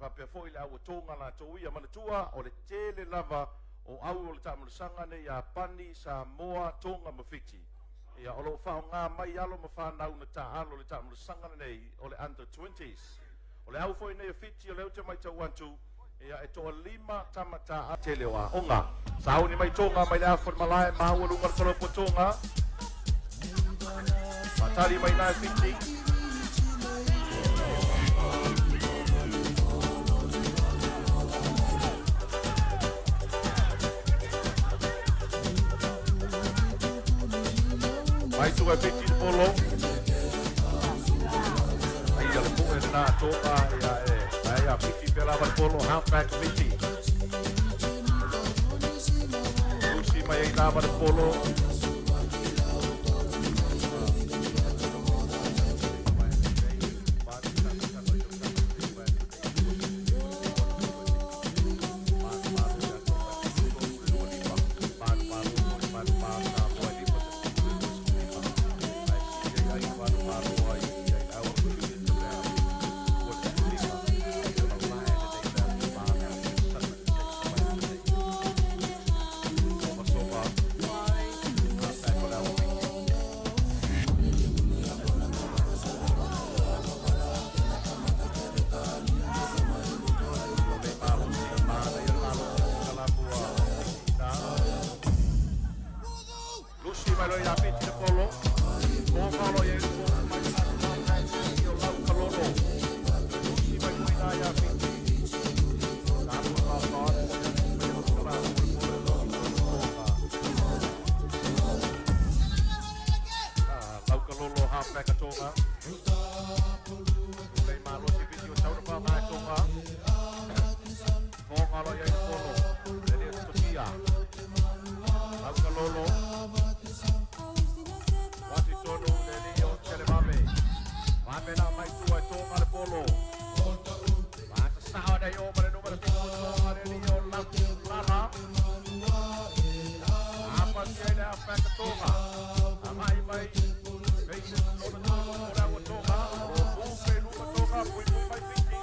faapea foi le au a Tonga latou ia. Manatua, o le tele lava o au o le taamilosaga nei ia Iapani, Samoa, Tonga ma Fiti. Ia, o lo o faaaoga mai alo ma fanau na taaalo i le taamilosaga lenei o le Under 20s. O le au foi nei o Fiti, o lea ou te matau atu, ia, e toalima tama taaalo. Tele o aoga. Sauni mai Tonga mai le afa o le malae, maua luga le kolopo Tonga. Faatali mai na e Fiti. Mai tua e Fiti le polo. Ai le puʻe lena Tonga ia e ai a Fiti pea lava le polo halfback Fiti. Lusi mai ai lava le polo. Lusi mai loa ia Fiti le polo. Kōkalo i ai le polo mai le o Lau Kalolo. Lusi mai foi nā ia Fiti. Nā kua pāpā atu mai le polo le polo. Lau Kalolo halfback a Tonga. Lei malosi Fiti o tauna wha ngai Tonga. Kōkalo i ai le polo. Le lea tutokia. Lau Kalolo. Wati tonu le leo Telemame. Vame la mai tua e Tonga le polo. Mata sao nei o ma le numero 5 Tonga le leo Lau Lala. Apa sia i le halfback a Tonga. Agai mai. Mason lona tonu o le au a Tonga. Ro pe luma Tonga. Pui pui mai Fiti.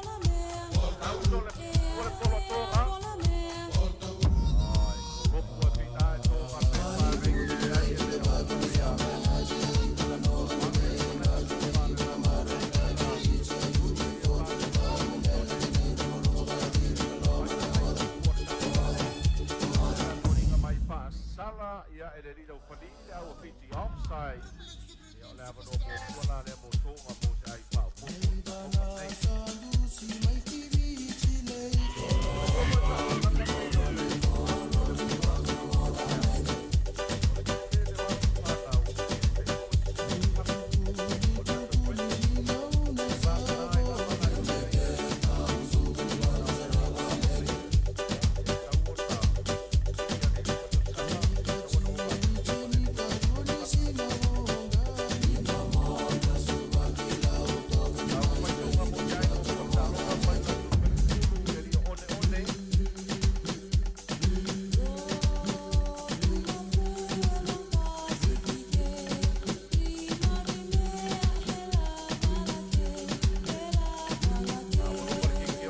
Tauto le le polo a Tonga. Ai, kolopu a pita e Tonga. Pe pa reiki ai e le o ia. Sala ia e le lila ufali le au a Fiti offside. Ia o le avanoa muamua la lea mo Tonga mo se ai faaopoopo o nei.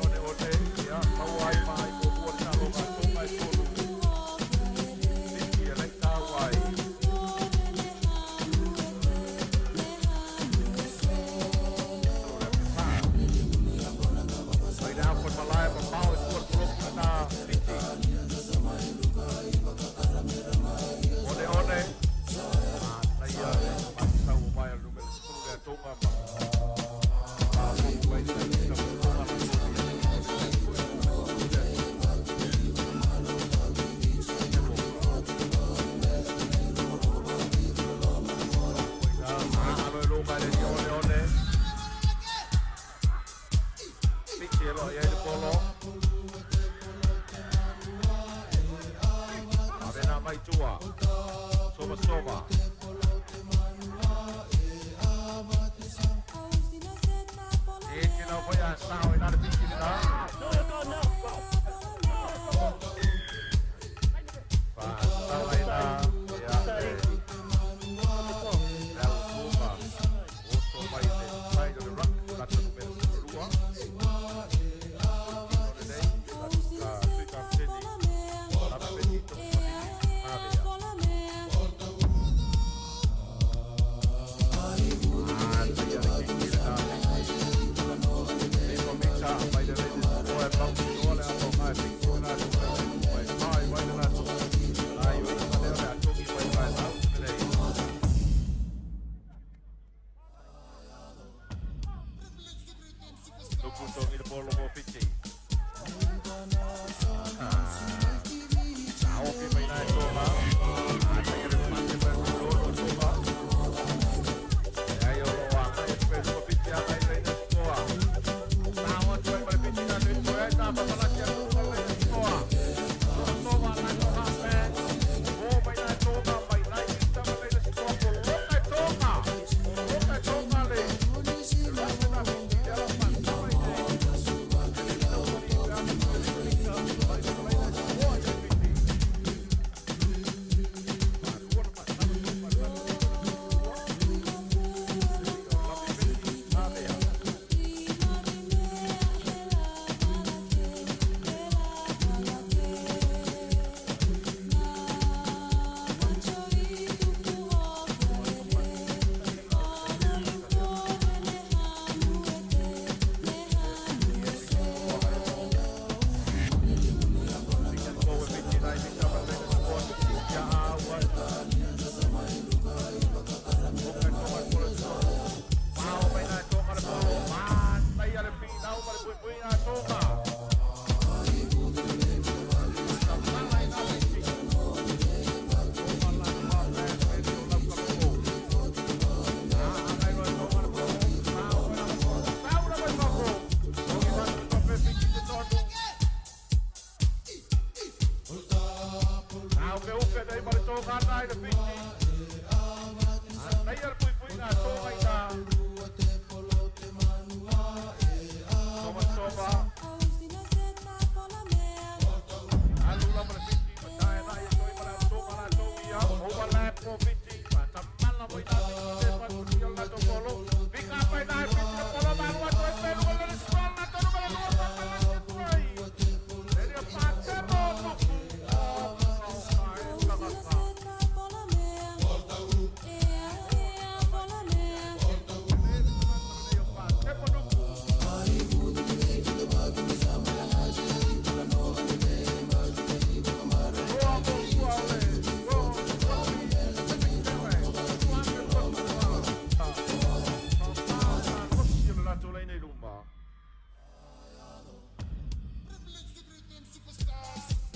One. One, ia, maua ai mai muamua le taaloga a Tonga e tolu. Fiti e lai tau ai. O le api. Mai le afa malae mamao e tua le kolopu lena Fiti. One. Manaia le matasau o mai a le numera 10 le a Tonga ma faafofu mai le sa Tonga la togi. Alo e loga le ni one. Fiti e loa i ai le polo. Avena mai tua. Sova sova. E te lau foi a sao i nā le Fiti le nā. Wha i nā. Ia e. Le au Tonga. Oso mai le side o le ruck. Lata numera 12.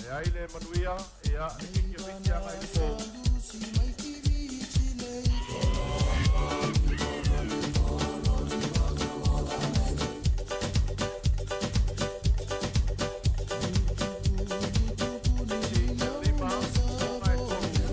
E ai le manuia, ia, le kiki o Fiti agai i le pou. Fiti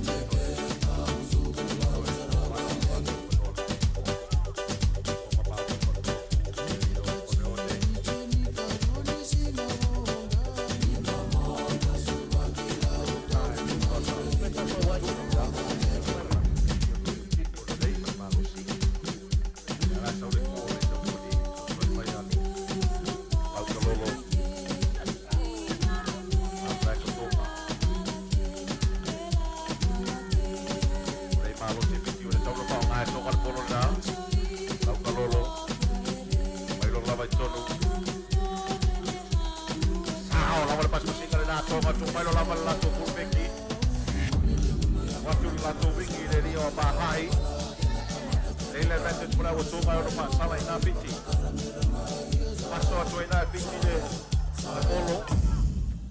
5, Tonga e 3.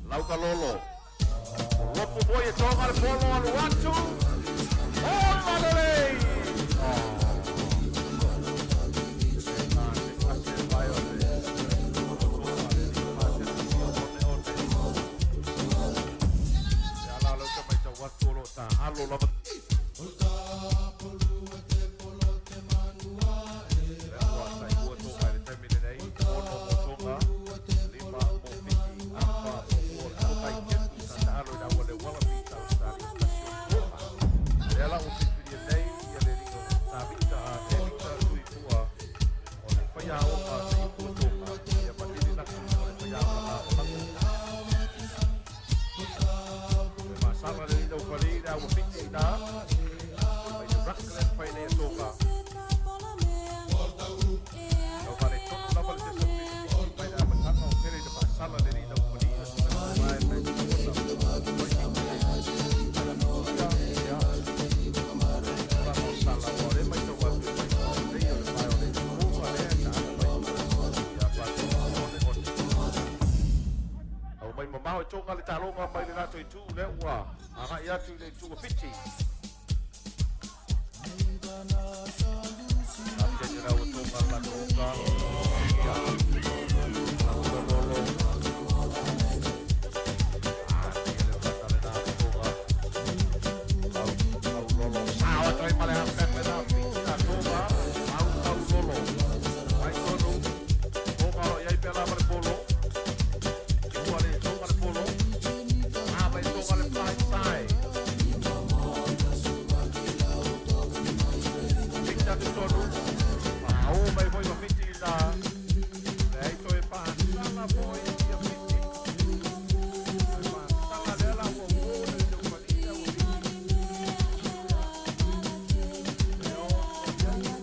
Laukalolo. Lopu foi e Tonga le polo alu atu. O malelei! Alo lava. Lea ua saʻi Tonga i le taimi lenei, 6 mo Tonga, 5 mo Fiti, afa muamua o le tokai kepu sa taalo i le auale Wallabies a Australia tasi o Tonga. Lea la ua filifilia nei ia le alii o Tavita a Tevita Tuifua o le faiaoga sa ipu o Tonga ia ma Lili Latu o le faiaoga lagolago. E masala le alii ufali le ua Fiti i na mai le ruck lea na fai nei e Tonga. Lau fale tonu lava le sesa o Fiti mai le amataga o tele ina faasala le alii ufali o se mai mai ia tulaga o sala ua le matau atu e mai lelei o le pae o le toga lea sa aga mai ia Patrick One One. Au mai mamao e Tonga le taloga mai le latou itu lea ua agai atu i le itu o Fiti. Kapitene la ua Tonga le latou uka. Ia Laukalolo. Ah, ia le fata le na Tonga. Lau Lolo. Sao atu ai ma le halfback le na Fiti na Tonga. Mau Tau Lolo. Mai tonu. Tonga o iai pea lava le polo. Ua le Tonga le polo. A mai Tonga le blind side. Fiti atu tonu. O mai foi ma Fiti na. Le ai toe paasala foi ia Fiti. Toe paasala lea la ua uo le le ufali lea ua Fiti. Le o ia ia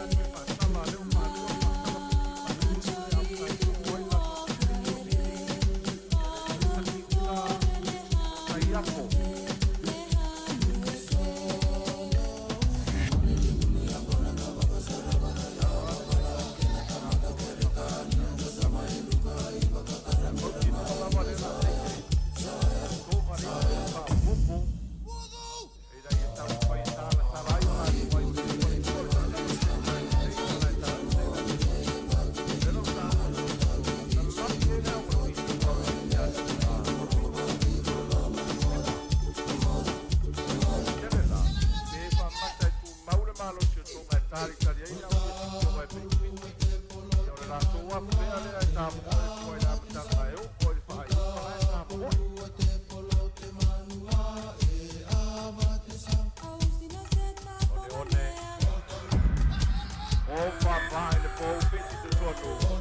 toe paasala lea ua faalua paasala Fiti. Le outside o ai la Fiti. Taki ula o Taiapo. Mautinoa lava le la Tonga le faapopo. E ina ia taumafai e talatala ai o latou ai talitali ai le au ia Fiti o e pe Fiti. Ia o le latou afu lea lea e tamomoe tua i le amataga e oo i le faaiuga la e tamomoe. One one. O papa i le pou Fiti totonu.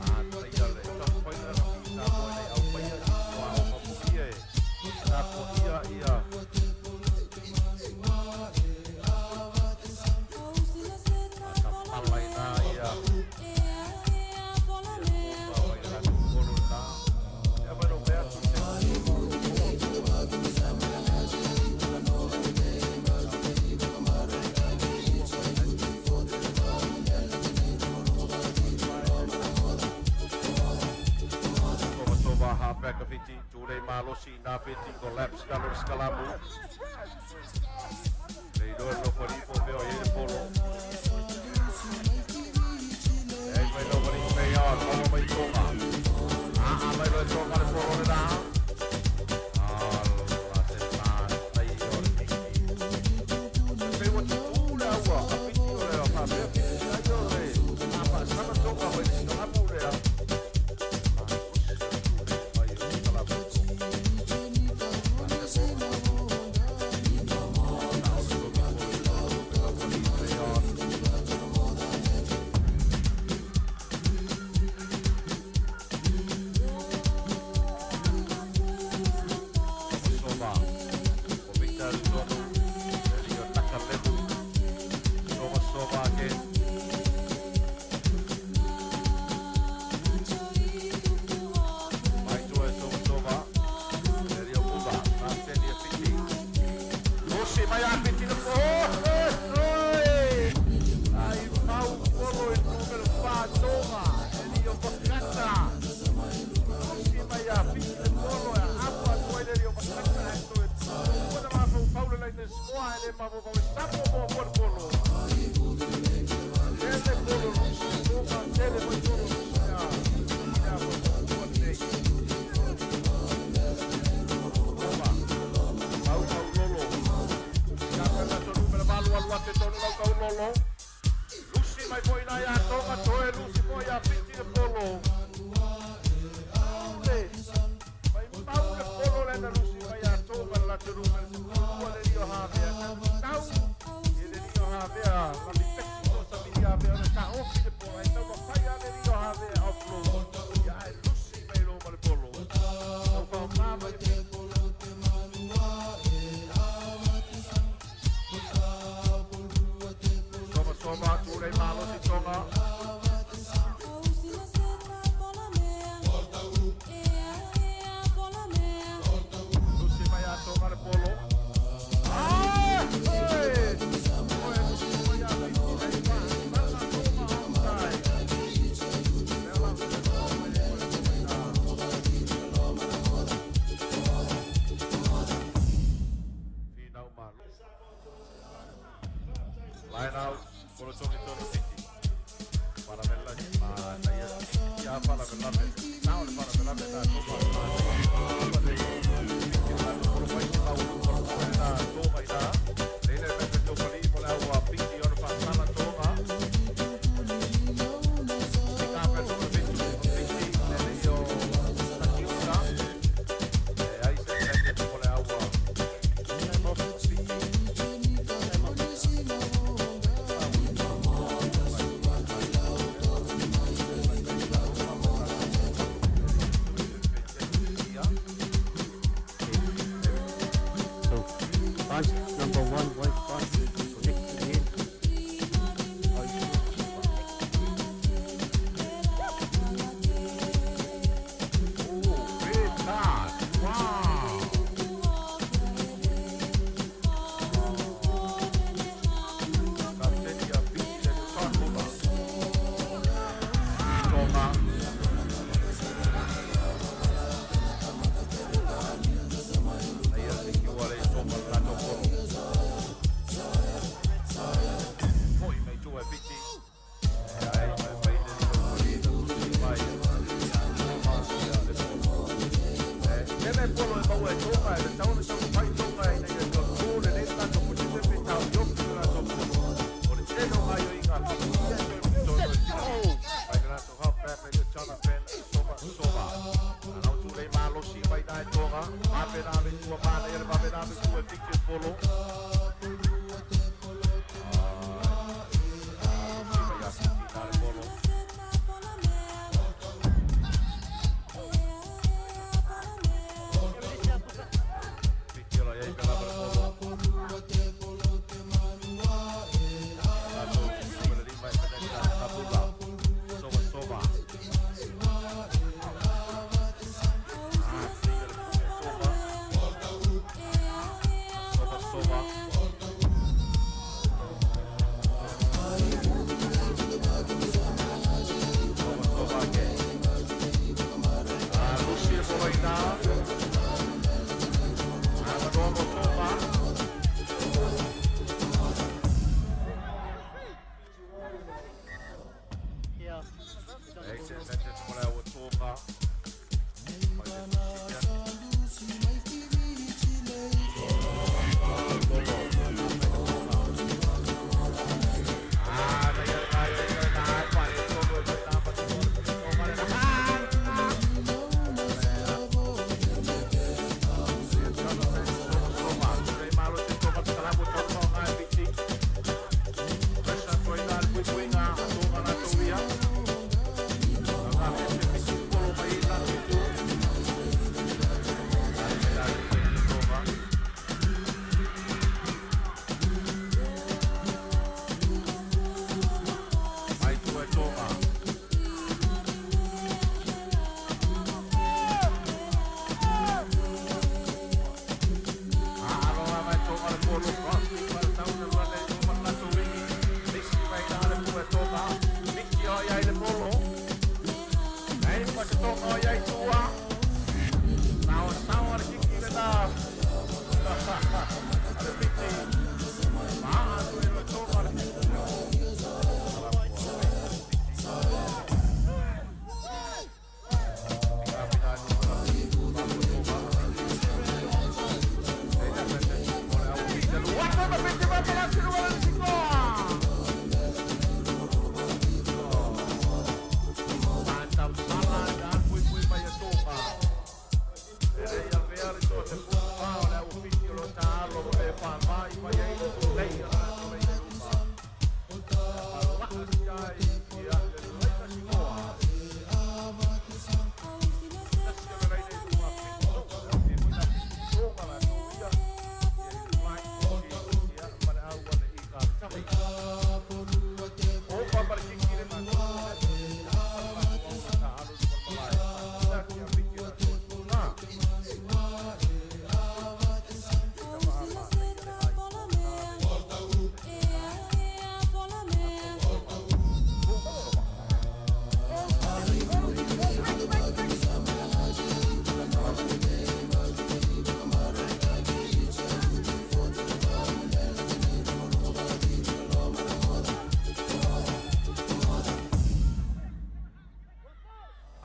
A taia le taumafaiga na fita mo nei au paia i aoga foi e tapuaia ia. A tapala ina ia. malosi i nā Fiti collapse i lalo o le sikalamu. Le iloa e le nofoalii po o fea o i ai le polo. E ai mai Nofoalii Peon, maua mai Tonga. Aa mai loa e Tonga le polo lena. Ala se manaia o le kiki. E pei ua tutū le aua a Fiti o le faapea Fiti ai o le a faasala Tonga mai le sikalamu lea. Malosi o le tulei mai o le sikalamu a Tonga. Lusi mai a Fiti le Oi! Ai mau polo i numero 4 Tonga, e lio Vakata. Lusi mai a Fiti le polo e apo atu ai le lio Vakata e toe tuana mafaufau le laina skoa e le mafaufau e sapo mo mo le polo. Tele polo lusi Tonga, tele foi polo lusi a Fiti a mo nei. Toma, mau mau lolo. Ia pena to numero 8 alu atu e tonu lau kau lolo. Lusi mai foi na ia Tonga, toe lusi foi a Fiti le polo. Le, mai mau le polo le na lusi mai a Tonga le latou numero 12 le lio Havea. Tau, i le lio Havea, la lipeti to sa mili Havea, o le ta ofi le polo, ai tau mawhai a le lio Havea offload. Ia ai lusi mai lo ma le polo. Tau whao ngā mai Fiti. Soma soma, tūrei malosi Tonga. Lusi mai a Tonga le polo. Ah! Oi! Oi, lusi mai a Fiti nei wā. Mana Tonga onside. Mea la le mai le Tonga i nā. Finau malo. Line out, polo tongi tonu Fiti. Paravella, ma naia ia paravella. Nao le paravella na Tonga. Ma naia Fiti na polo mai te mau polo polo na Tonga i nā. Leile me pe tō mo le aua Fiti ona whasala Tonga. Te kāpea tō le fitu o Fiti le leo Takiuta. E ai se seke mo le aua. Time off. Fiti. Time off. So, bus number 1, white bus, Nick again. Oh, red card. Wow. Kapteni a Fiti le Tonga. Tonga. Aia se ki wale Tonga le latou polo. Foi mai tua e Fiti. Ia e mai mai le lilo na lusi mai. Ia Tonga ia le polo. E, tele polo e maua e Tonga e le tau na sau pai Tonga e nei e control e le latou position pe tau yoki le latou polo. O le tele o ngai o inga Fiti ia toe tono e Mai le latou half back le Jonathan Soma Soma. Anau tu lei malosi mai nai Tonga. Mape na me tua mana ia le mape na me tua e Fiti e polo. Lusi mai a Fiti nā le polo.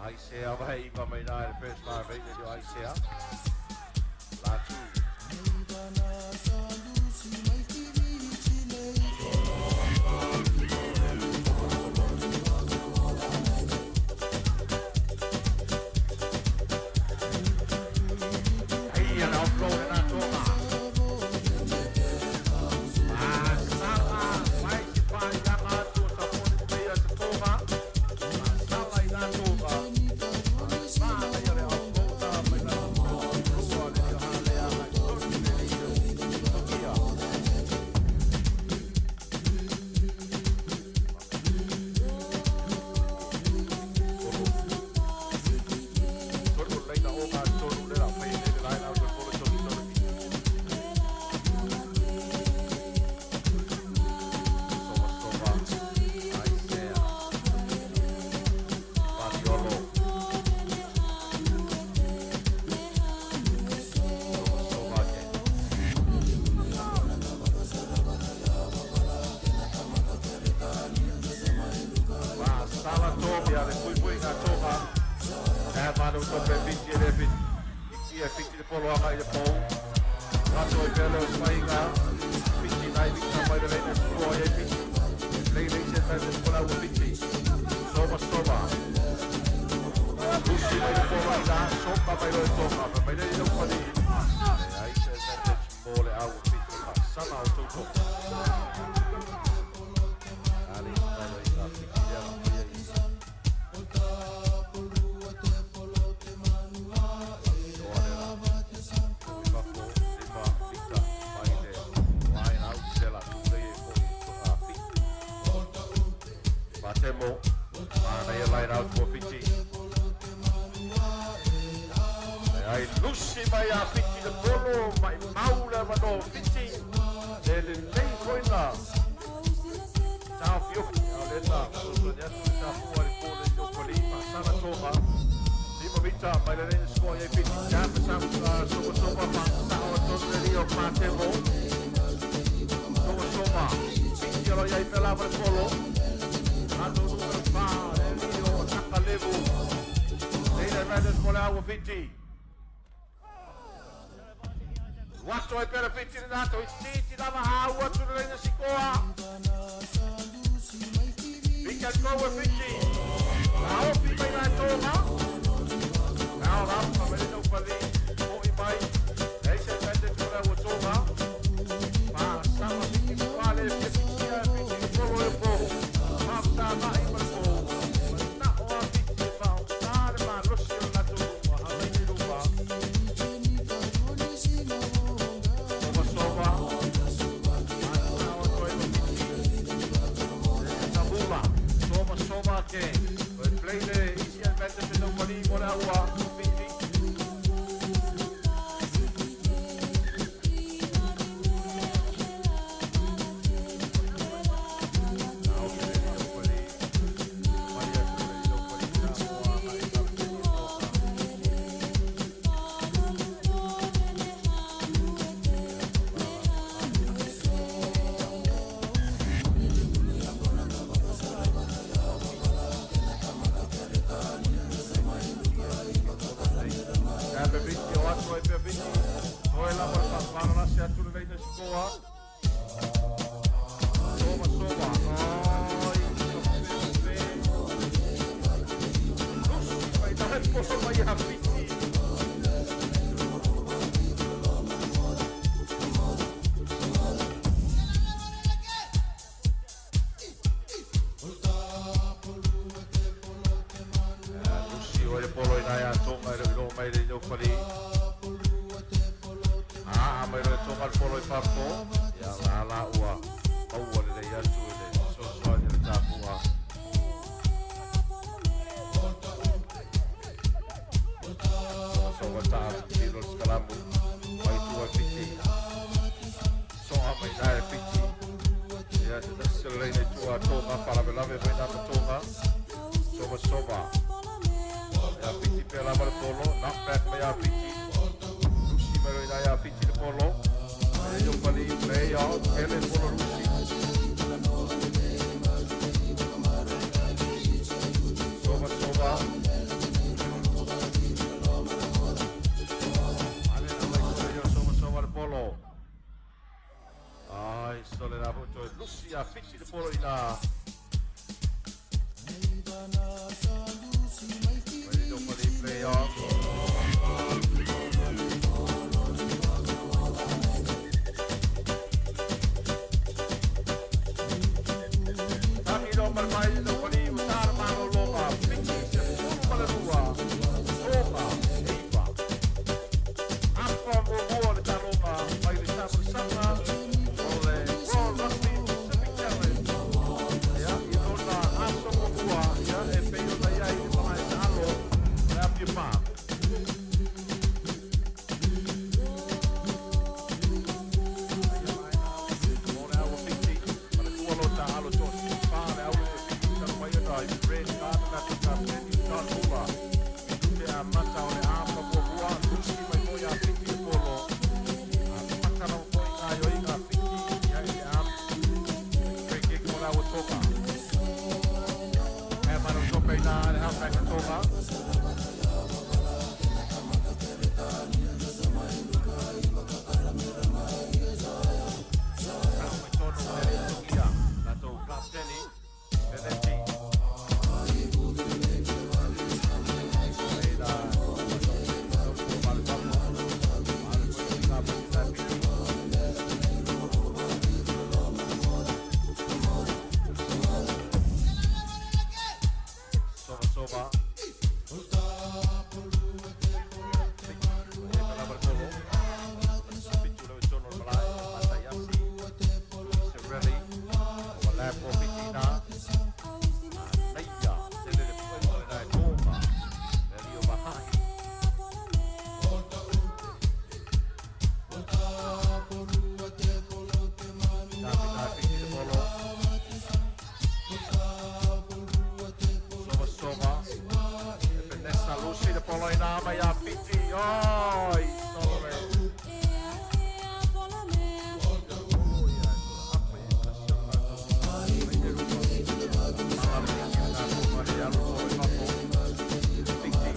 Aisea vai iva mai nā le first five eight le Aisea. Latu. Ai ana offload na Tonga. Ah, sala, vai se pai langa atu o saponi player te Tonga. Ah, sala i nā Tonga. Ma ia le offload na mai na lua le halea ai tonu le lio. Tokia. Tolu leina o ngā tolu le la whai le line out le polo tolu tolu. Soma soma. Aisea. Mariolo. Soma soma again. Ma sala toga ia le pui pui ngā toga. E manu to pe fiti le fiti. Iti e fiti le polo anga i le pou. Rato i pele o smainga. Fiti nai vita mai le leina sikoa i e fiti. Lei lei se tai le skola ua fiti. Soma soma. Lusi mai le polo i la. Sopa mai lo e toga. Mai le le upali. E ai se advantage mo le au fiti. Ma sana o tau toga. Ali, mai lo i la fiti le ala i. Patemo, mana ia line out mo Fiti. E ai lusi mai a Fiti le polo, mai mau le avanoa Fiti. Le lelei foina. Tao fiofi, ao lena, sosoani atu le tafua le pole i opali, masala toga. Lima mita, mai le leina scoa i Fiti. Tapa sa, soma soma, pa, sao a tonu le lio, Patemo. Soma soma, Fiti alo iai pelava le polo. Ato numero 4, le lio, Nakalevu. Leina advantage mo le aua Fiti. Wato ai pera Fiti le nato, i titi lava hau atu le leina sikoa. Vika koue Fiti. La ofi mai nā tonga. Nao la, pa mai le pali, mo i mai. Ei se advantage mo le aua tonga. Ma sama Fiti pale, Fiti ia Fiti le polo e pohu. Mamta mai ma le pohu. Ma na o a Fiti e whao. Tā le ma losi o lato luma, halai ni luma. Soma soma. Ma o toi ma Fiti. Tabula. Soma soma ke. O play le easy advantage no pali mo le aua Fiti. Nao ke le no pali. Maria ke le no pali na moa ai na pali toka. Pe Fiti o atu ai pe Fiti. Toe lava le whawhanana se atu le leina sikoa. Soma soma. Ai, sofe. Lusi mai na polo mai a Fiti. Lusi o le polo i nai a tonga i le ilo mai le ilo pali. Ah, mai le tonga le polo i papo. Ia la la ua. Maua le lei atu i le sosoani le tapua. Soma soma ta tiro le skalamu. Mai tua Fiti. Soa mai nai le Fiti. Ia te tasi le leina i tua tonga. Whalavelave mai nā tonga. Soma soma. Ia Fiti pe lava le polo. Knock back mai a Fiti. Lusi mai roi nai a Fiti le polo. E io pali play out. Ele polo Lusi. Soma soma. ia Fiti le polo ina. Ready to for the playoff. Taki no malmai no pali utara malo longa. Fiti se pulu malalua. Tonga, eiva. Afa muamua le taloga mai le tamasanga o le World Rugby Pacific Challenge. Ia, i lona aso muamua, ia, e pei ona i ai le malae taalo o le Apia Park. Mo le au a Fiti, manatua lo taalo toa 14 le au le Fiti talu mai ona i Red Card na te kapeni John Hula. Minute a mata o le afa muamua, lusi mai foi a Fiti le polo. A paka lava foi ngā ioiga a Fiti, ia i le am. Free kick mo le au a Tonga. E manu tope ina le halfback a Tonga. Rau mai tonu le alii Tulia, latou kapeni, Peneti. Leila, tolu ma le fafo. Alu foi i ngā pati tā Fiti. Sova sova. Fiti, e palava le polo. Fitu lau i tonu o le malae, Matai Asi, Cirelli, o Lapo Fiti na. Leia, tele le pueua le nae Tonga. Le alii o Maha'i. Tapena Fiti le polo. Sova sova. E Vanessa Lucy le polo ina mai a Fiti. Oi, solo le. Oh, ia, e tula apa e la siona mai le rua. Mala le Fiti na Tonga he alu loa i fafo. Fiti.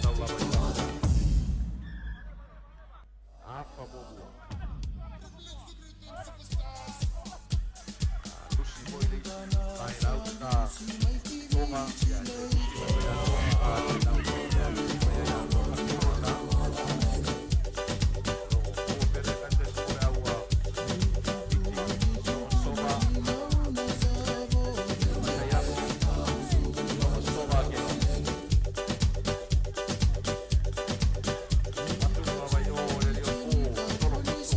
Tau lava i fafo. Afa muamua. Lusi foi le isi line out na Tonga. Ia, e lusi mai foi a Tonga. A line out ia, lusi mai ai a Tonga tolo na. O lo o pele kante mo le au a Fiti. Sova sova. Matai Asi. Sova sova again. Atu lava i o le alii o Fo, tolo pato.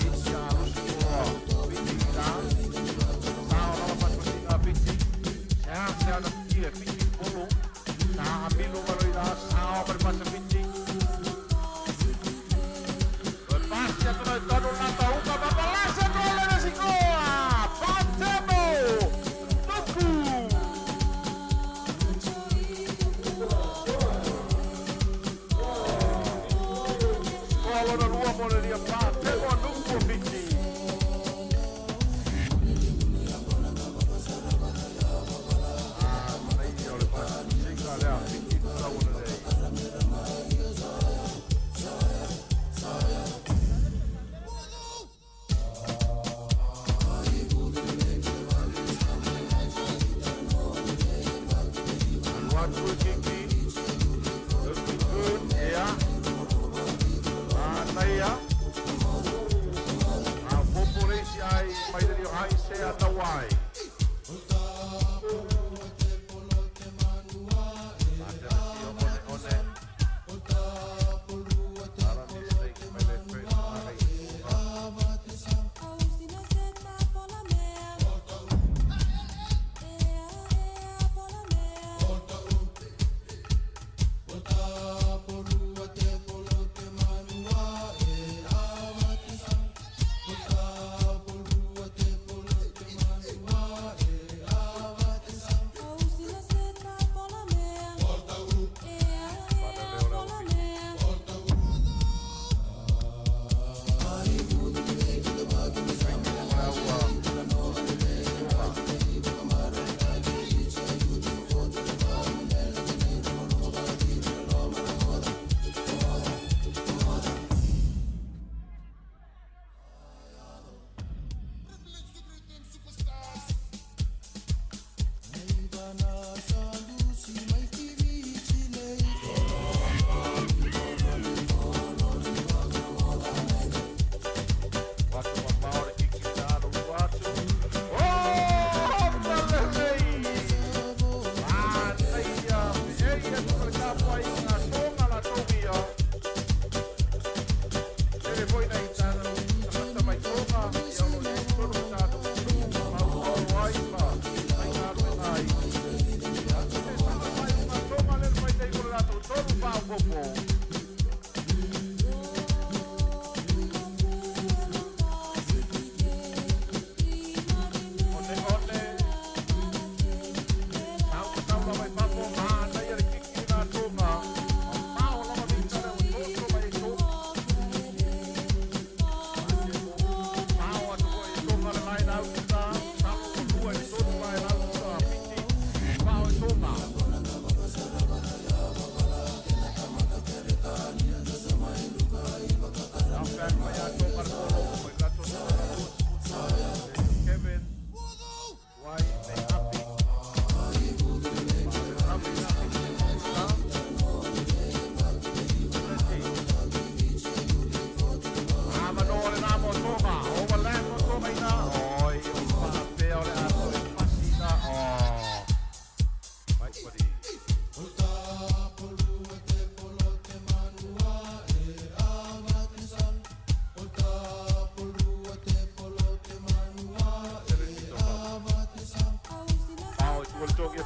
Iti a lusi toloa. Fiti ina. Sao lava pasipasiga a Fiti. Se a se ana fiti e Fiti polo. Sa amilo malo ina sao ma le pasa Fiti. O e pasi atu nei tonu na tauga papalasa tole le sikoa. Patemo! Nuku! Koa lona lua mo le lia Patemo Nuku o Fiti. Ah, manaia o le pasipasiga lea Fiti tau ona lei. Alu atu e kiki. Looking good, yeah. Manaia. A popo le isi ai mai le lio ai se a tau ai. Matera si o one one. Ara mistake mai le first mai Tonga.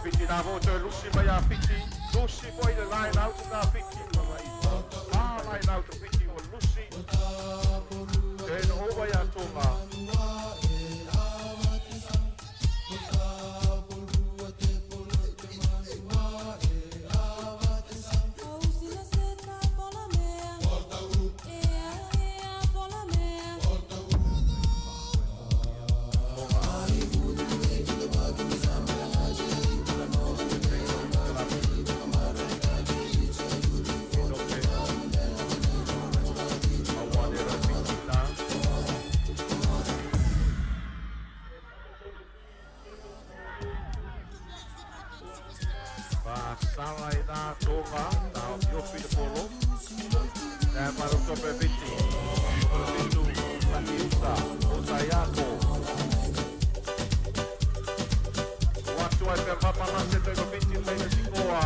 Fiti nā fo toe lusi mai a Fiti. Lusi foi le line out na Fiti. Ma line out Fiti o lusi. Turn over ia Tonga. Enoke. Awane ra Fiti nā. Sala i nā Tonga. Nā Yofi te polo. Nā maru tope Fiti. O Fitu, Laki Uta, o Taiako. O atu ai pea papalase toi ko Fiti leina sikoa.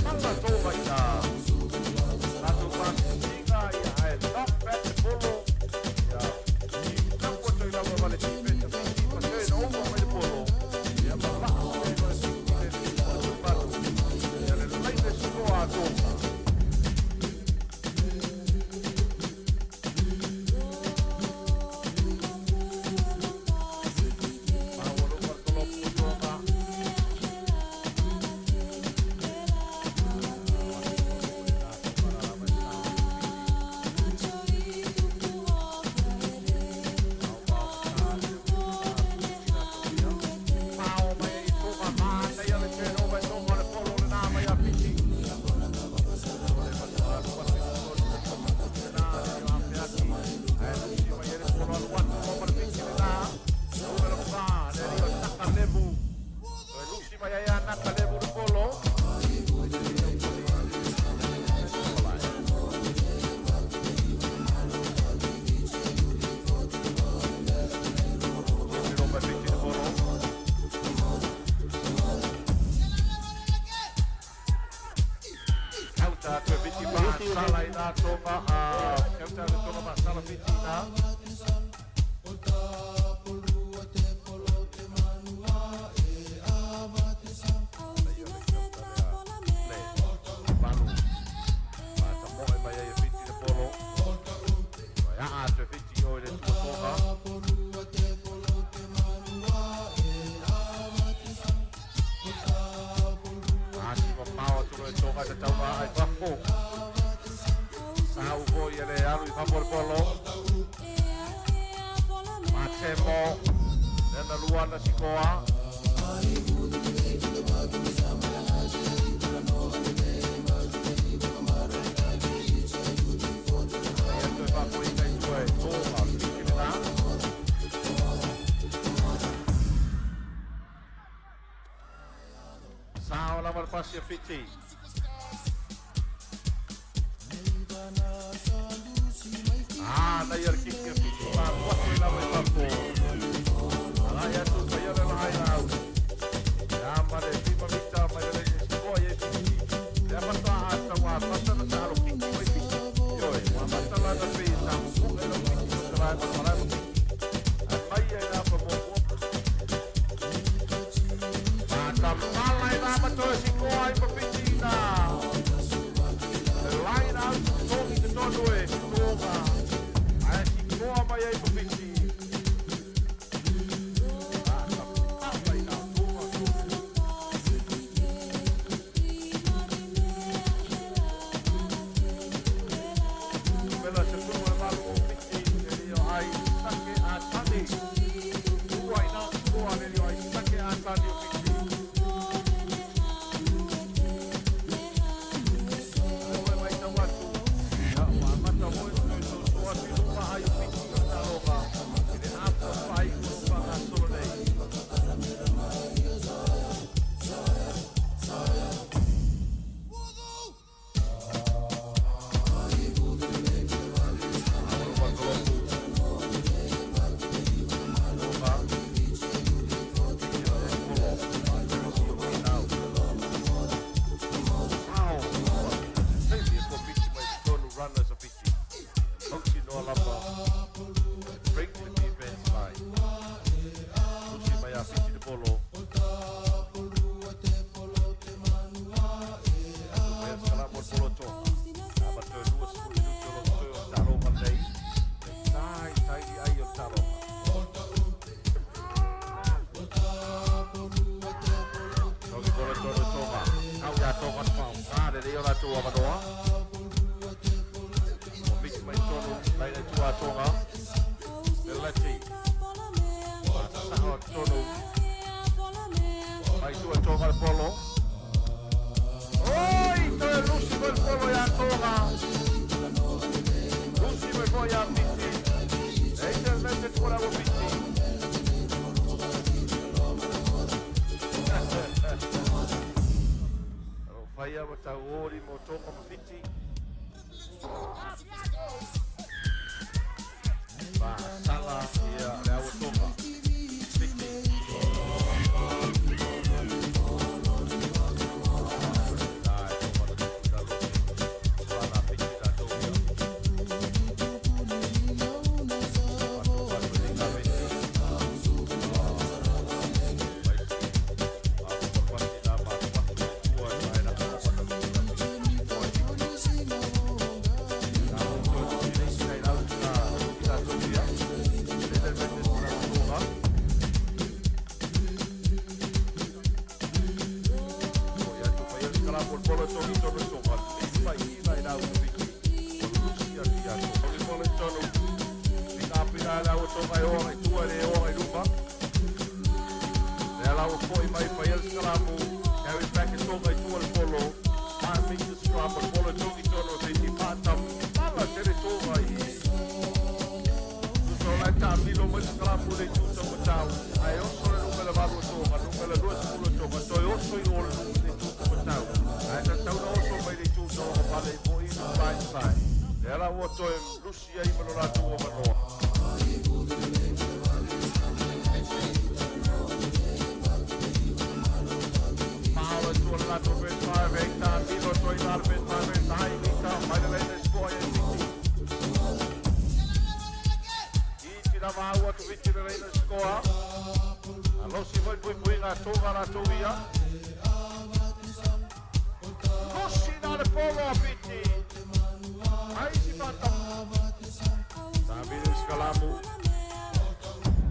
Mata Tonga i nā. Latu pasiga ia ae knock back te polo. Ia. Kapo toi lawa wale tipe te Fiti. Pa turn over mai te polo. Ia malaa toi wale Fiti le o Tuvalu. Ia le leina sikoa a Tonga. Maua lupa tolopu Tonga. Pao mai i Tonga mānei ale turnover Tonga le polo le nā mai a Fiti. Le matua lua Fiti le nā le ape ati. Ae lusi mai ele polo alu atu mo le Fiti le nā. Numero 4 le rio Naka Levu. Toe lusi mai ai a Naka Levu le polo. Tiro mai Fiti le polo. Kauta atu e Fiti pa sala i nā Tonga. Kauta atu Tonga pa sala Fiti nā. Le, Palu. Mata moe mai ai e Fiti le polo. Mai aa atu e Fiti o i le tua Tonga. Ati ma pao atu e Tonga te tau ai fafo. Sau foi ele alu i fafo le polo. Matemo. Lena luana sikoa. Ia toe fafo i kai tua e Tonga. Fiti le nā. Sao lava le pasi a Fiti. Ah, na ia le kiki a Fiti. Ma tuatu i lava i fafo. Alai atu pa ia le lahai lau. Ia ma le fima mita mai le leine sikoa i e Fiti. Le amata a tau a mata na talo kiki mai Fiti. Ioi, wa mata lana pe sa mumu e lau Fiti o te lai ma malai ma kiki. A mai ai nā pa mua mua. Mata malai nā matoe sikoa i pa Fiti nā. latou avanoa. Ua misi mai tonu laina i tua a Tonga. Beleti. Faasao atu tonu mai tua Tonga le polo. Oi, toe lusi foi le polo iā Tonga. Lusi mai foi iā Fiti. E i te message mo le ua Fiti. O lo o faia ma tauoli mo Tonga ma Fiti. Faasala ia le aua Tonga. Fiti. La e Tonga na tupu i lalo. Lana Fiti latou ia. Fatu fatu e linga Fiti. Mai si a ma fatu i tua i vaena o na tupu na Fiti. Na o toe tusi le isi nai lau na i latou ia. Le le mete mo la Tonga. O ia tu mai ele kala pol polo tongi tonu Tonga. Lima i ina i lau Fiti. O lusi atu ia Tonga. O polo tonu. Pina pina le au Tonga e oa i tua le oa i luma. Lea lau foi mai fai ele skalamu. Carry back e Tonga i tua le polo. Ma meet the scrum. O polo tongi tonu Fiti. Pata pala tere Tonga i. Tusa o lai tāmilo mai skalamu le tusa o tau. Ai oso le numera 8 o Tonga. Numera 20 o Tonga. Toi oso i o le le tusa o tau. Ai ta tau na oso mai le tusa o pale i po i le blind side. Lea la ua toe lusi ai ma lo latou o manoa. Maolo i tua le latou first five. E tāmilo toi la le first five. E tai mita. Mai le leina score e Fiti. I ti lava au atu Fiti le leina score. Alosi foi pui pui ngā Tonga latou ia. Lusi na le polo a Fiti. Ai si fata. Tāmilo skalamu.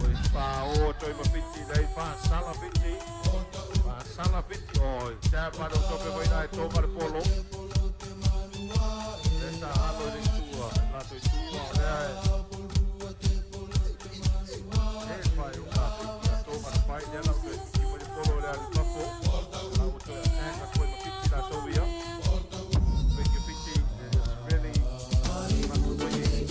Oi wha o toi ma Fiti nei wha sala Fiti. Wha sala Fiti. Oi, te whano tope mai nai Tonga le polo. Le ta halo i le tua. Lato i tua o lea e. E whai o ngā Fiti a Tonga le pai. Lea lau toe tiki mai le polo lea li papo. Lau o toe attack a toi ma Fiti latou ia. Fiti Fiti. It is really much winning.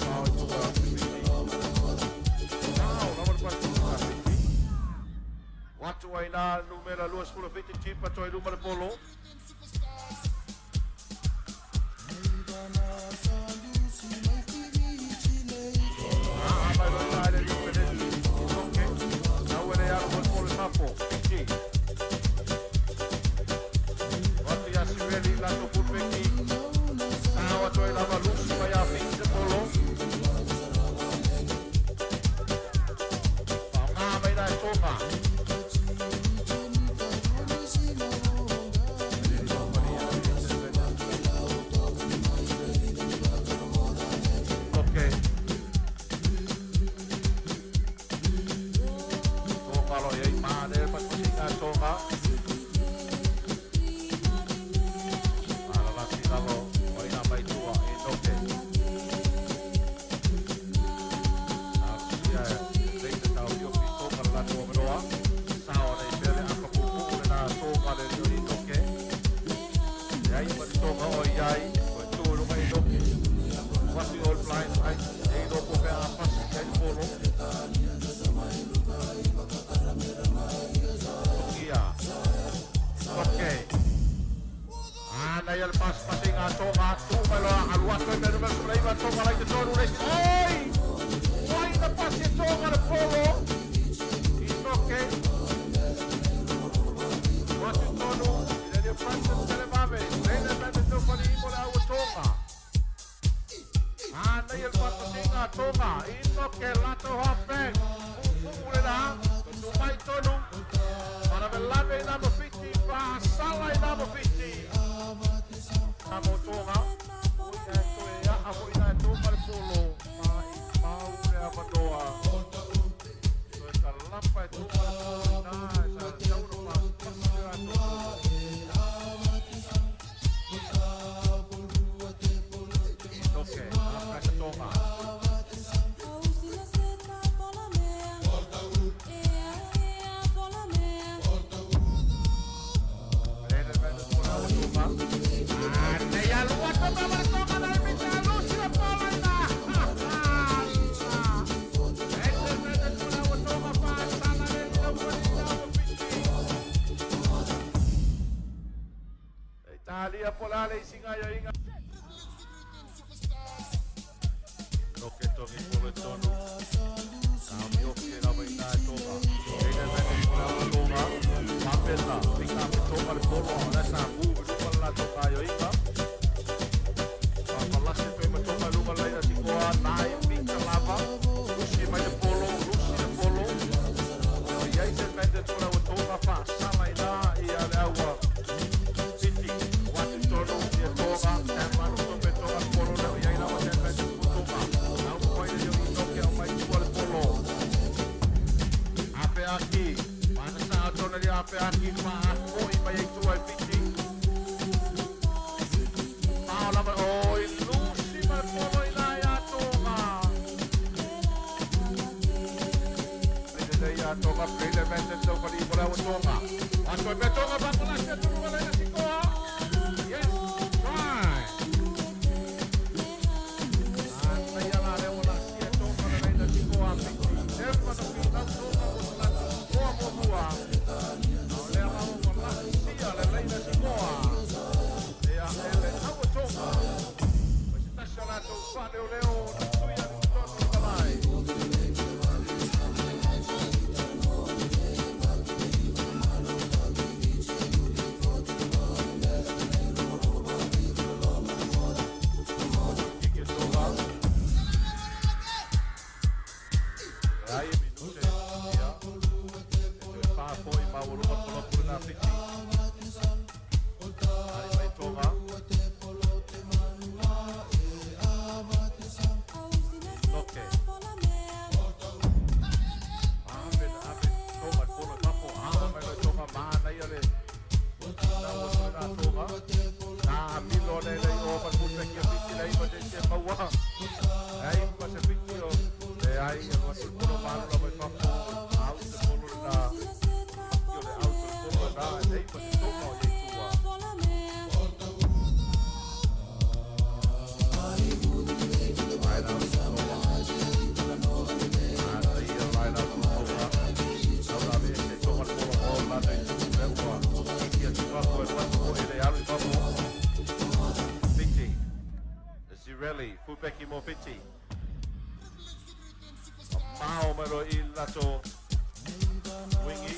Mao i tua Fiti. Mao, lava le pasi a Fiti. Watu ai nā numera 27 Chipa toi luma le polo. Ah, mai loi nā le liu peleti. Inoke. Nau ele alo mo le polo i fafo. Fiti. Watu ia Siveli lato pulpeki. Sao atu ai lava lusi mai a Fiti le polo. Whaonga mai nā e Tonga. Okay. Tonga lo iai mā le paspasinga Tonga. Alalasi lalo o ina mai tua Inoke. Talosia e leita tau fiofi Tonga le latou avanoa. Sao nei pea le apa pupuu le nā Tonga le lio Inoke. Le ai ma Tonga o iai. O e tu lunga Inoke. Wasi all blind side. E ino po pea a pasi i ai le polo. Tokia. Okay. Ana ia le paspasinga a Tonga. Tu mai loa alu atu e mea numera 19 Tonga lai te tonu le oi! Oi na pasi e Tonga le polo. Inoke. Watu tonu. I le lio Francis Televave. Lele mene tau fali imo le au Tonga. Ana ia le paspasinga a Tonga. Inoke lato half-back. Pupu le na. Tu mai tonu. Para velave i namo Fiti. Whasala i namo Fiti. Samo Tonga. Ui e toe a aho i nai Tonga le polo. Ma i mau le avanoa. Italia po la le isinga yo inga. Noke tongi polo tonu. Ka mi oke la vai na tonga. Reina vene po la tonga. Papela. Pinga pe tonga le polo. La sa mu lupa la tonga yo inga. Palase pe ma tonga lupa la ina sikoa. Nai pinga lava. Lusi mai le polo. Lusi le polo. O iai se vende po la tonga fa. Sala ina ia le aua. Fiti. Watu tonu ia tonga. Tamanu tope tonga le polo le o iai lava se vende po tonga. Au mo le yo inoke o mai tua le polo. Ape aki. Mana sa tona le ape aki ma moi mai ai tua e fiti. Mao lava o i lusi ma le polo i la ia tonga. Pele le ia tonga, pele vende tau pali mo le aua tonga. Ato e pe tonga pa kola se tunu wala ina sikoa. Yes, try. Ana ia la le ola sia tonga le leina sikoa fiti. Sefa na pinau tonga mo se latu sikoa mo mua. O lea lava ua lasi sia le leina sikoa. Ia ele aua tonga. O se tasi o latou faaleoleo na tui atu tonu i malae. Kike tonga. E ai e minute. Ia. E toe whāpoi maualuga polopu na fiti. Ai mai tonga. Noke. Ave, ave, tonga, polo mapo, ave mai le tonga, mana ia le. Na o toi na tonga. Na milo le le o pa puteki a fiti lei pa te se maua. Ai pa se fiti o. Le ai e wa se polo malu la mai papo. Au te polo le na. Paki o le au te polo le na. E lei pa se tonga o iei tua. Ai na o tonga. Ana ia lai na o tonga. Au la ve se tonga le polo o la nei tu le ua. Kiki atu papo e watu o e le alu i papo. Fiti. Zirelli, Fubeki mo Fiti. Mao mai roa i lato wingi.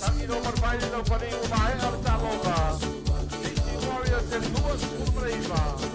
Tangi no marfai no pani o mai ar taloga. Fiji Warriors e 29.